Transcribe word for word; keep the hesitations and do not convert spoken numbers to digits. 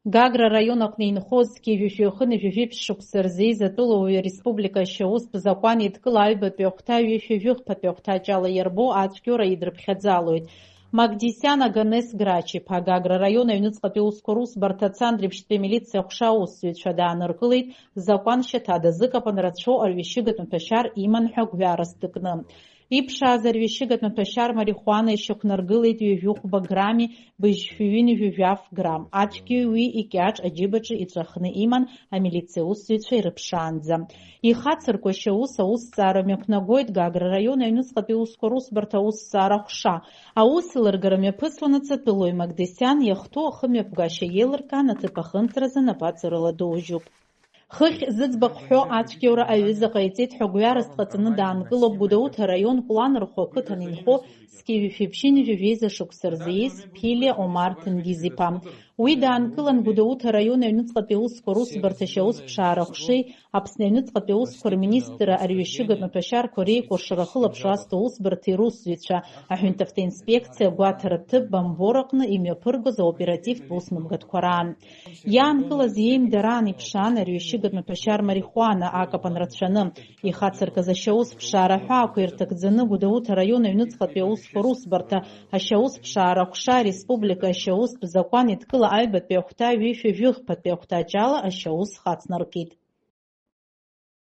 Гагра араион аҟны инхоз зқьи жәшәи хынҩажәи жәиԥшь шықәса рзы еизатәылоу ареспублика ашьаустә закәан еидкыла аҩбатәи ахәҭа ҩышәи жәыхԥатәи ахәҭаҷ ала иарбоу ацәгьоура идырԥхьаӡалоит. Магдисиан Аганес Грач-иԥа Гагра араион аҩныҵҟатәи аусқәа русбарҭа ацандреиԥшьтәи амилициа аҟәша аусзуҩцәа дааныркылеит, закәаншьаҭа дазыкапан рацәоу арҩашьыгатә маҭәашьар иман ҳәа гәҩарас дыкны. Иԥшааз арҩашьыгатә маҭәашьар марихуана ишьақәнаргылеит ҩажәихәба грамми быжьшәи ҩынҩажәи жәаф грамм. Ацәгьоуи уи икьаҿ аџьыбаҿы иҵәахны иман амилициа аусзуҩцәа ирыԥшаанӡа. Ихацырку ашьаус аусҭҵаара мҩаԥнагоит Гагра араион аҩныҵҟатәи аусқәа русбарҭа аусҭҵаара аҟәша. Аус еилыргара мҩаԥысуан аҵатәылаҩ Магдесиан, иахәҭоу ахымҩаԥгашьа еилыркаан аҭыԥ ахынҵразы напаҵаҩрала доужьуп. Хыхь зыӡбахә ҳәо ацәгьоура аҩыза ҟаиҵеит ҳәа гәҩарас дҟаҵаны даанкылоуп Гәдоуҭа араион Кәланырхәа ақыҭан инхо зқьи жәшәи ԥшьынҩажәи жәеиза шықәса рзы ииз Ԥилиа Омар Ҭенгиз-иԥа. Уи даанкылан Гәдоуҭа араион аҩныҵҟатәи аусқәа русбарҭа ашьаусԥшаара аҟәшеи Аԥсны аҩныҵҟатәи аусқәа рминистрра арҩашьыгатә маҭәашьарқәа реикәыршара ахылаԥшра азҭо аусбарҭеи русзуҩцәа, аҳәынҭавтоинспекциа агәаҭаратә ҭыԥ Бамбор аҟны имҩаԥыргоз аоперативтә усмҩаԥгатәқәа раан. Иаанкылаз иеимдараан иԥшаан арҩашьыгатә маҭәашьар марихуана акапан рацәаны. Ихацыркыз ашьаусԥшаара аҳәаақәа ирҭагӡаны Гәдоуҭа араион аҩныҵҟатәи аусқәа русбарҭа ашьаусԥшаара аҟәша ареспублика ашьаустә закәан еидкыла аҩбатәи ахәҭа ҩышәи жәыхԥатәи ахәҭаҷ ала ашьаус хацнаркит.